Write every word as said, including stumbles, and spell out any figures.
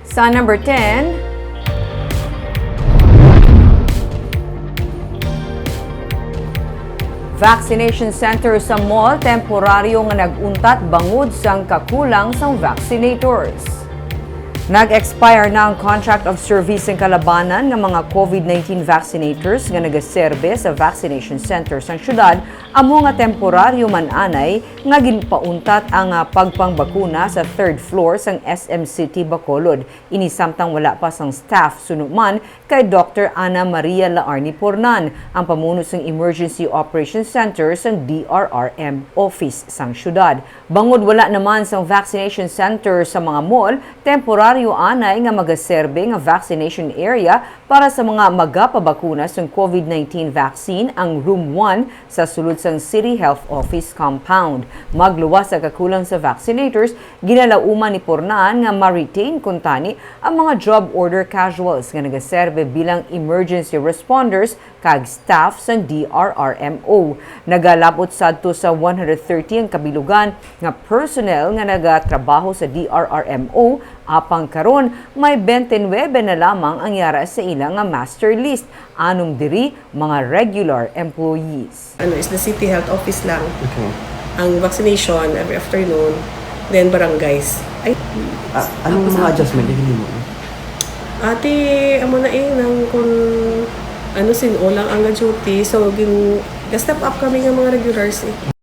Sa number ten, vaccination center sa mall temporaryo nga nag-untat bangod sang kakulang sang vaccinators. Nag-expire na ang contract of service sang kalabanan nga mga COVID nineteen vaccinators nga nagaserbe sa vaccination center sang syudad, amo nga temporaryo man anay nga ginpauntat ang, ah, pagpangbakuna sa third floor sang S M City Bacolod. Ini samtang wala pa sang staff, suno man kay Doctor Ana Maria Laarni Pornan, ang pamuno sang Emergency Operations Center sang D R R M Office sang syudad. Bangod wala naman sang vaccination center sa mga mall, temporaryo anay nga magaserbe nga vaccination area para sa mga magapabakuna sang COVID nineteen vaccine ang Room one sa sulod sang City Health Office compound. Magluwas sa kakulang sa vaccinators, ginalauman ni Pornan nga ma-retain kuntani ang mga job order casuals nga nagaserbe bilang emergency responders kag staff sang D R R M O. Nagalabot sadto sa one hundred thirty ang kabilugan nga personnel nga nagatrabaho sa D R R M O, apang karon may twenty-nine na lamang ang yara sa ila nga master list. Anom diri mga regular employees. Ano is the city health office lang. Okay. Ang vaccination every afternoon, then barangays. Ay, Ah, anong mga adjustment na ginhimo? Ate, amo na eh, nang kung ano, sin-o lang ang duty. So, gin, ga-step up kami nga mga regulars eh.